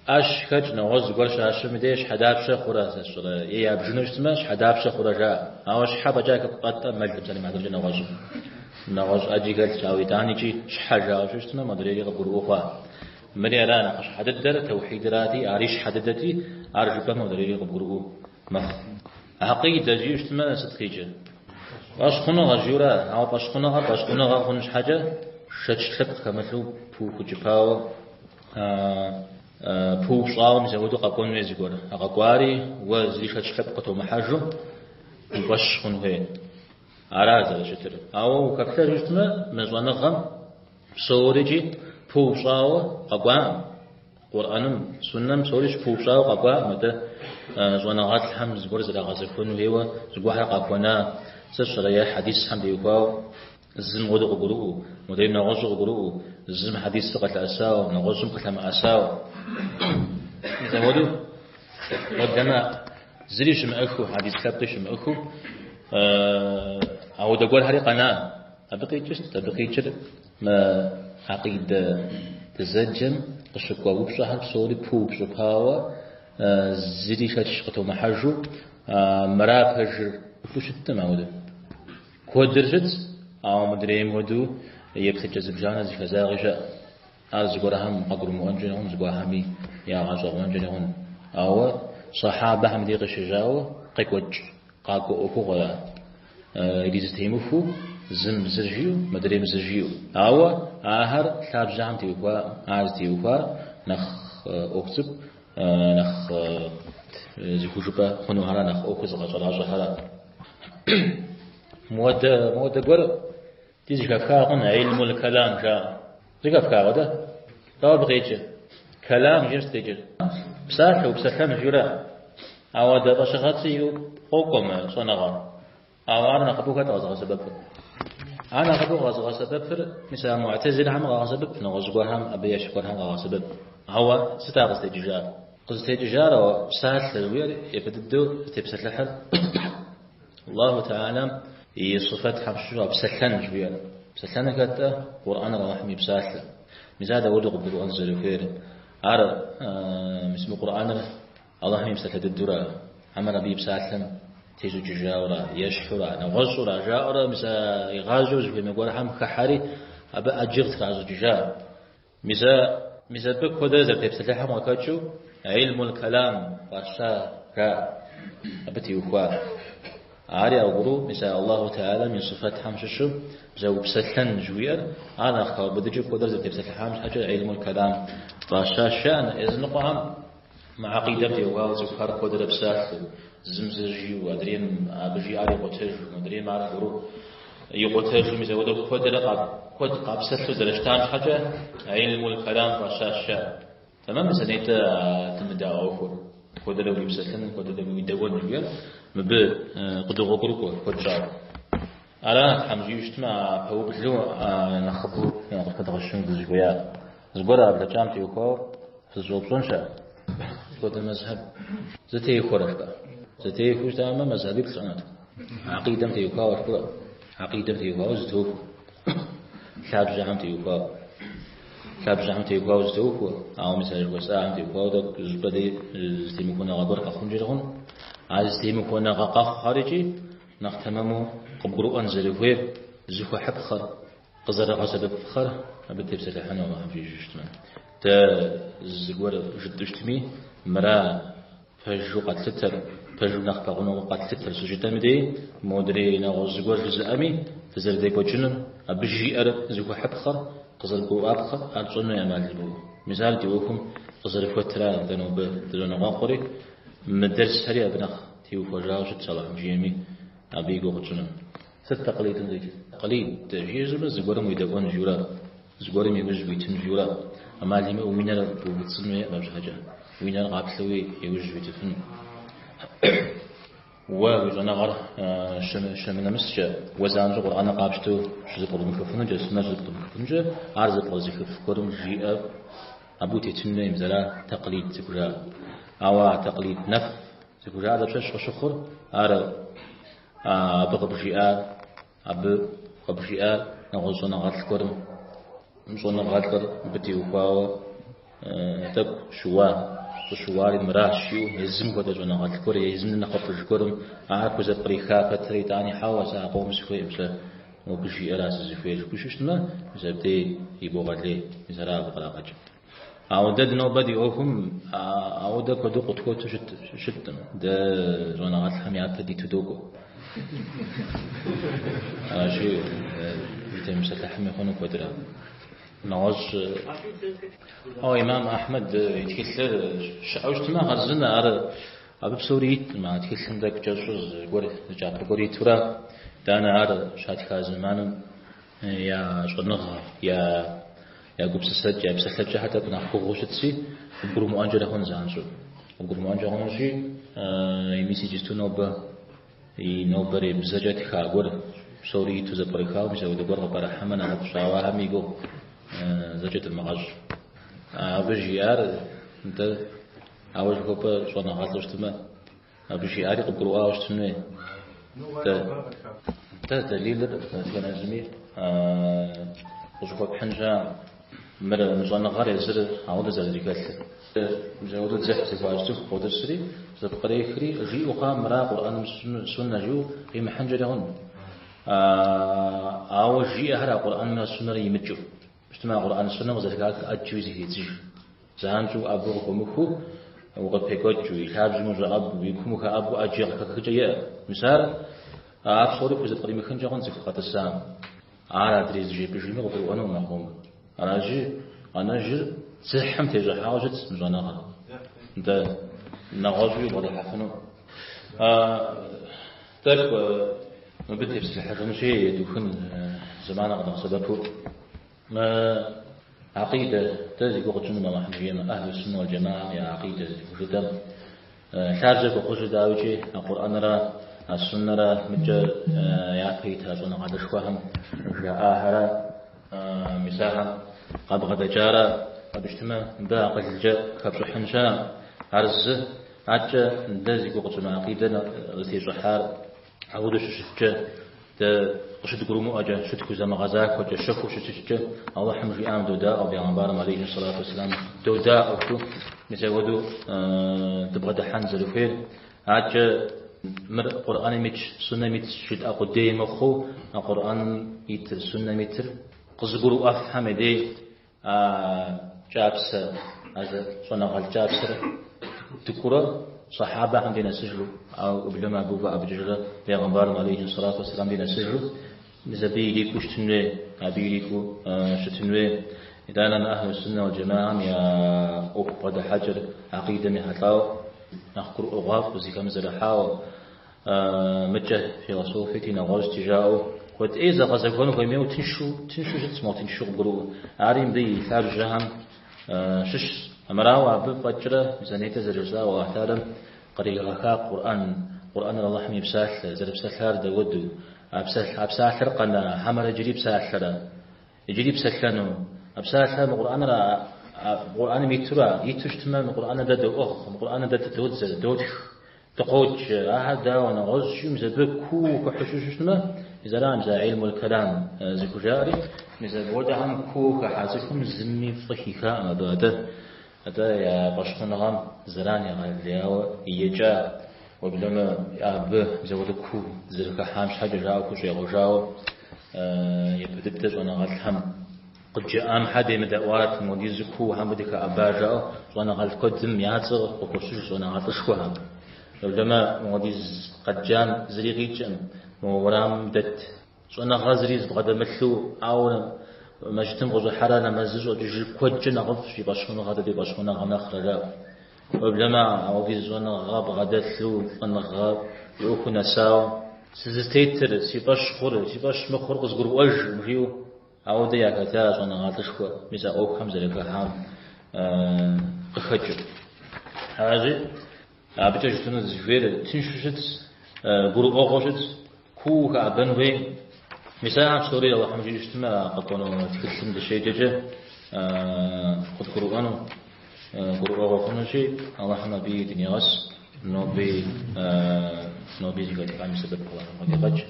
ӏэщ хэкӏ нэгъуэщӏ зыгуэр щащэм и деж щхьэ дапщэ хъурэ, сэ сщӏэрэ, е ябжыну щытмэ, щхьэ дапщэ хъурэ жаӏэ. Ауэ щхьэ фӏэкӏа къэтӏэ мэлым, псалъэм и хьэтыркӏэ нэгъуэщӏым. Нэгъуэщӏ ӏэджи хэлъщ, ауэ итӏаникӏи щхьэ жаӏэу щытмэ, модрейри къыбгурыӏуэу хъуа. Мыри ара нэхъыщхьэ дыдэр, тэухьидырати, ари щхьэ дыдэти, ар жыпӏэмэ, модрейри къыбгурыӏуэу мэхъу. Акъидэ жиӏэу щытмэ, сыт къикӏыр? Фӏэщхъуныгъэ жиӏэура, ауэ фӏэщхъуныгъэр фӏэщхъуныгъэ хъун щхьэкӏэ шэч лъэпкъ хэмылъу пыухыкӏыпауэ, пыупщӏауэ мис апхуэдэу къэкӏуэн хуей зыгуэр. А къэкӏуари уэ зыри шэч лъэпкъ къытомыхьэжу уи фӏэщ хъун хуей. Ара зэрыщытыр. Ауэ ухэплъэжу щытмэ, мы щӏэныгъэм псорикӏи пыупщӏауэ къэкӏуакъым. Къурӏэным, суннэм псори щыпыупщӏауэ къэкӏуакъым, атӏэ щӏэныгъэлӏхэм зыгуэр зэрагъэзэхуэну хуейуэ зыгуэрхэр къахуэна, сэ сщӏэрэ е хьэдисхэм теухуауэ зым хуэдэу къыгурыӏуэу, модрейм нэгъуэщӏу къыгурыӏуэу, зым хьэдисыр къылъэӏэсауэ, нэгъуэщӏым къылъэмыӏэсауэ. Мис апхуэдэу уеблэмэ зыри щымыӏэхыу, хьэдис лъэпкъи щымыӏэхыу, ауэдэ гуэрхэри къэна. Абы къикӏыр сыт? Абы къикӏыр мы акъидэ дызэджэм къыщыкӏуэ упщӏэхэр псори пыупщӏыпауэ, зыри шэч къытомыхьэжу, мыра пэжыр жыпӏэу щыткъым ауэдэ. Куэдыр щытщ, ауэ мыдрейм хуэдэу еплъыкӏэ зыбжанэ зыхэзагъи щыӏэ. Ар зыгуэрхэм къагурымыӏуэнкӏэри хъун, зыгуэрхэми ягъэщӏэгъуэнкӏэри хъун. Ауэ сахьабэхэм дей къыщежьауэ къекӏуэкӏ къакӏуэ ӏуэхугъуэ иризэтемыхуу зым зыр жиӏэу, мыдрейм зыр жиӏэу. Ауэ ахэр лъабжьэхэм теухуа, ар зытеухуар нэхъ ӏуэху цӏыкӏу, нэхъ зыхужыпӏэ хъунухэра, нэхъ ӏуэхур зыгъэщӏэращӏэхэра. Мыуэдэ гуэр ди зэхэфха хъун, илмул калам жаӏэ. Зэхэфха ауэдэ? Дауэ абы къикӏыр? Калам жиӏэм сыт къикӏыр? Псалъэ, упсэлъэн жиӏэурэ. Ауэдэ фӏэщыгъэцӏи иӏэу къокӏуэ мы щӏэныгъэр. Ауэ ар нэхъыбэу хэт къэзыгъэсэбэпыр? Ар нэхъыбэу къэзыгъэсэбэпыр, мис а муӏтэзилэхэм къагъэсэбэп, нэгъуэщӏ гуэрхэм, абы ещхь гуэрхэм къагъэсэбэп. Ауэ сыт ар къызытекӏыжар? Къызытекӏыжар ауэ псалъэ жыхуиӏэр япэ дыдэу зытепсэлъыхьыр Аллаху Тэхьэлам и сыфэтхэм щыщу а псэлъэн жыхуиӏэр. Псэлъэныр хэт-тӏэ? Къурӏэныр Аллахьым и псалъэ. Мис ар дауэду къыбгурыӏуэн зэрыхуейр? Ар, мис мы Къурӏэныр Аллахьым и псалъэ дыдэура, хьэмэрэ абы и псалъэм тещӏыкӏыжауэра, ещхьура, нэгъуэщӏура, жаӏэурэ мис а игъащӏэу зыхуемей гуэрхэм хыхьэри, абы ӏэджи къытращӏыкӏыжа. Мис а, мис абы куэдрэ зэрытепсэлъыхьым къыхэкӏыу, илмул калам фӏаща жаӏэ, абы теухуа. Ари аргуэру, мис а Аллаху Тэхьэлам и сыфэтхэм щыщу бзэупсэлъэн жыхуиӏэр, ар нэхъ хэубыдыкӏыу куэдрэ зэрытепсэлъыхьам щхьэкӏэ илмул калам фӏащащ жаӏэ. Языныкъуэхэм мы акъидэм теухуауэ цӏыхухэр куэдрэ псалъэу, зым зы жиӏэу, адрейм абы жиӏар икъутэжу, модрейм ар аргуэру икъутэжу, мис апхуэдэу куэдрэ куэд къапсэлъу зэрыщытам щхьэкӏэ илмул калам фӏащащ жаӏэ. Тэмэм, мис а нетӏэ дымыда ӏуэхур, куэдрэ уипсэлъын, куэдрэ уидэуэн жыхуиӏэр мыбы къыдогъуэгурыкӏуэ куэд щӏауэ. Ара Тхьэм жиӏэу щытмэ, а пэублэу нэхъыбэу къыхэдгъэщыну дызыхуеяр. Зыгуэр а блэкӏам теухуауэ фызыщӏэупщӏэн щыӏэ? Хуэдэ мэзхьэб зэтехуэрэ жыпӏэ? Зэтехуэу щытамэ, мэзхьэбиплӏ щыӏэнут. Акъидэм теухуауэ жыпӏэ? Акъидэм теухуауэ зэтохуэ. Лъабжьэхэм теухуауэ. Лъабжьэхэм теухуауэ зэтохуэ, ауэ мис а жыхуэсӏахэм теухуауэ тӏэкӏу зыщӏыпӏэ дей зэтемыхуэныгъэ гуэр къэхъункӏэри хъун. А зэтемыхуэныгъэ къэхъухэр икӏи нэхъ тэмэму къыбгурыӏуэн зэрыхуейр, зыхуэхьыпхъэр, къызэрыгъэсэбэпыпхъэр абы тепсэлъыхьыну Алыхьым жиӏэу щытмэ. Дэ зыгуэр жытӏэу щытми, мыра пэжу къэтлъытэр, пэжу нэхъ пэгъунэгъуу къэтлъытэр щыжытӏэми дей, модрей нэгъуэщӏ зыгуэр жызыӏэми дызэрыдекӏуэкӏынур, абы жиӏэр зыхуэхьыпхъэр, къызэрыгурыӏуапхъэр ар тщӏэну ӏэмал имыӏэу. Мис ар ди ӏуэхум къызэрыхуэтра дэ нобэ дызоныкъуэкъури, мы дерсхэри абы нэхъ теухуэжауэ щытщ Алыхьым жиӏэми, абы и гугъу тщӏыну. Сыт тэкълидым къикӏыр? Тэкълид жиӏэжмэ, зыгуэрым уедэӏуэн жиӏэурэ, зыгуэрым и ужь уитын жиӏэурэ, ӏэмал имыӏэу уи нэр быуфӏыцӏын хуейкъым абы щхьэкӏэ. Уи нэр къаплъэуи и ужь уитыфын. Уэ уи щӏэныгъэр щымынэмыскӏэ, уэ занщӏэу Къурӏэныр къапщтэу щызэпкърымыхыфынукӏэ, суннэр щызэпкърымыхыфынукӏэ, ар зэпкърызыхыф гуэрым жиӏэр абы утетын хуейм, мис ара тэкълид зыхужаӏэр. Ауэ а тэкълид нэф зыхужаӏэр дапщэщ къыщыхъур, ар абы къыбжиӏар, абы къыбжиӏар нэгъуэщӏ щӏэныгъэлӏ гуэрым, щӏэныгъэлӏыр мыбы теухуауэ тӏэкӏу щыуа, щӏыщыуари мыращ жиӏэу, езым хуэдэ щӏэныгъэлӏ гуэр, езым нэхъыфӏыж гуэрым ар хузэпкъриха пэтрэ итӏани хьэуэ, сэ а къомым сыхуейкъым, сэ мобы жиӏэра сызыхуейр жыпӏэу щытмэ, мис абдей ибогъэлей, мис ара абы кърагъэкӏыр. Ауэ дэ нобэ ди ӏуэхум ауэ дэ куэду къытхуэту щыткъым. Дэ щӏэныгъэлӏхэм япэ диту докӏуэ. Аращи, дытемыпсэлъыхьми хъуну куэдрэ. Нэгъуэщӏ Ауэ имам Ахьмэд и тхылъыр щыӏэу щытмэ, хъарзынэ, ар абы псори иткъым, а тхылъым тӏэкӏу кӏэщӏу зыгуэр, зы кӏапэ гуэр итура. Итӏанэ ар щатха зэманым я щӏэныгъэ, я. я гупсысэкӏэ, я псэлъэкӏэхэр тӏэкӏу нэхъ гугъуу щытщи, къыбгурымыӏуэнкӏэрэ хъун занщӏэу. Къыбгурымыӏуэнкӏэ хъунущи, мис иджысту нобэ и нобэрей бзэкӏэ тха гуэр, псори иту зэпкърыхауэ, мис апхуэдэ гуэр къыпӏэрыхьэмэ нэхъыфӏщ, ауэ ахэми и гугъу зэкӏэ дымыгъэщӏ. Абы жиӏар, нтӏэ, ауэ жыхуэпӏэ щӏэныгъэлӏу щытмэ, абы жиӏари къыбгурыӏуауэ щытын хуей. Дэ дэлилыр дэтхэнэ зыми къыщӏыхуэпхьын щыӏэкъым. Мыр мы щӏэныгъэр езыр ауэдэ зэрызэхэлъыр. Мис ауэдэу дзыхь зыхуащӏ цӏыху бгъэдосри, зэпкърехри, жиӏэу хъуам мыра Къурӏэным суннэ жиӏэу къимыхьынкӏэри хъун. Ауэ жиӏэхэр а Къурӏэнымрэ суннэрэ имыкӏыу. Щытмэ, а Къурӏэн суннэм къызэрыхахыр ӏэджэуи зэхедзыж. Занщӏэу уӏэбу къыхуэмыхуу, укъыпекӏуэкӏыу, и лъабжьэм ущӏэӏэбу, и кум ухэӏэбу ӏэджэ къыхэхыкӏэ иӏэ. Мис ар а псори хузэпкъримыхынкӏэ хъун цӏыху къэтӏысам. Ар адрей зыжепӏэжми къыгурыӏуэнукъым ахъумэ. Аращи, къэнэжыр дзыхьым тещӏыхьауэ щытщ мы щӏэныгъэр. Нтӏэ, нэгъуэщӏуи убгъэдыхьэфыну. Тӏэкӏу мыбы тепсэлъыхьыжынщи, духын зэманыр къэдгъэсэбэпу. Мы акъидэ, дэ зи гугъу тщӏынум Алыхьым жиӏэмэ, Ахьлу Суннэ уал Джамаам я акъидэ зыхужытӏэм, лъабжьэ хуэхъужыр дауикӏи а Къурӏэнрэ а Суннэрэ мыкӏэ япэ ита щӏэныгъэлӏышхуэхэм жаӏахэрэ мис ахэм къабгъэдэкӏарэ абы щытмэ, мыбы акъылкӏэ хэпщӏыхьын щыӏэкъым. Ар зы Аткӏэ дэ зи гугъу тщӏы мы акъидэр зытещӏыхьар ауэдэу щыщыткӏэ, дэ къыщыдгурымыӏуэкӏэ, щытхузэмыгъэзахуэкӏэ, щэхуу щыщыткӏэ, Алыхьым жиӏам додаӏуэ, бегъымбарым алейхи сэлату уэсселам додаӏуэ жытӏэу, мис апхуэдэу дыбгъэдыхьэн зэрыхуейр. Аткӏэ мыр Къурӏэным итщ, суннэм итщ жытӏэ къудей мыхъуу, а Къурӏэным итыр, суннэм итыр къызыгурыӏуэфхэм я дей А кӏапсэ, а щӏэныгъэлӏ кӏапсэр дыкӏуурэ сахьабэхэм дей нэсыжу, ауэ уеблэмэ абы ухэӏэбыкӏыжрэ бегъымбарым алейхи сэлату уэсселам дей нэсыжу, мис абы ирикӏуэу щытын хуей, абы ирикӏуэу щытын хуей. Итӏанэ мы Ахьлу Суннэ уал Джамаам я ӏуэху бгъэдыхьэкӏэр акъидэм ехьэлӏауэ, нэхъ гурыӏуэгъуафӏэу, зэхэмызэрыхьауэ, Мыкӏэ философити нэгъуэщӏти жаӏэу куэд ӏей зэгъэзэхуэн хуэмейуэ тыншу, тыншу щытщ, мо тыншу къыбгурыӏуэу. Ари мыбы и лъабжьэхэм щыщщ. Армырауэ абы фӏэкӏрэ мис а нетӏэ зэрыжысӏауэ Алыхь Тэхьэлам къригъэха Къурӏэн, Къурӏэныр Алыхьым и псалъэ, зэрыпсэлъар дауэду, а псалъэр къэна, хьэмэрэ иджыри псалъэрэ? Иджыри псэлъэну. А псалъэр мы Къурӏэныр а Къурӏэным итура? Иту щытмэ, мы Къурӏэныр дэ доӏыгъ, мы Къурӏэныр дэ тыдодзэ, дотх, дыкъоджэ. Ахэр дауэ нэгъуэщӏ мис абы куу хыхьэу щытмэ, мис ара мис а илмул калам зыхужаӏэри, мис апхуэдэхэм куу хыхьа цӏыхум зыми фӏы хихаӏым абы. Атӏэ, атӏэ я фӏэщхъуныгъэм зэран егъэлеяуэ екӏа, уеблэмэ абы мис апхуэдэ куу зэрыхыхьам щхьэкӏэ жаӏэу хущӏегъуэжауэ япэ дыдэ щӏэныгъэлӏхэм къыджаӏам щхьэ демыдэӏуарэт, мыуэдизу куухэм абы дыхэӏэба жаӏэу щӏэныгъэлӏ куэдым я цӏэр къыхощыж щӏэныгъэлӏышхуэхэм. Уеблэмэ мыуэдиз къэдджам зыри къикӏым, мо уэрамым дэт щӏэныгъэ зыри зыбгъэдэмылъу, ауэ мэжджытым къыщӏыхьэрэ нэмэзыр щӏокӏыжыр куэдкӏэ нэхъыфӏщ и фӏэщхъуныгъэ дэ ди фӏэщхъуныгъэм нэхърэ жаӏэу. Уеблэмэ ауэдиз щӏэныгъэ бгъэдэлъу, лӏэныгъэ и ӏуэху нэсауэ, сызытетыр, си фӏэщ хъур, си фӏэщ мыхъур къызгурыӏуэжкъым, жиӏэу ауэдэ яхэта щӏэныгъэлӏышхуэ мис а ӏуэхухэм зэрыхыхьам къыхэкӏыу. Аращи, абыкӏэ жытӏэну дызыхуейр тыншу щытщ, гурыӏуэгъуэу щытщ, куу хэӏэбэн хуей. Мис ахэр псори Алыхьым жиӏэу щытмэ, а къэкӏуэну тхылъым дыщеджэкӏэ къыдгурыӏуэну, гурыӏуэгъуэ хъунущи, Алыхьым абы дынигъэс, ноби ноби зэхэтхам и сэбэп Алыхьым къыдигъэкӏ,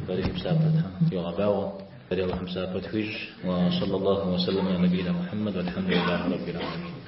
фэри фи псапэр Тхьэм игъэбагъуэ, дэри Алыхьым псапэ тхуищӏ. Уа саллаллаху уа саллам аля набийна Мухьэммэд, уальхьэмдулиллахи раббил аламин.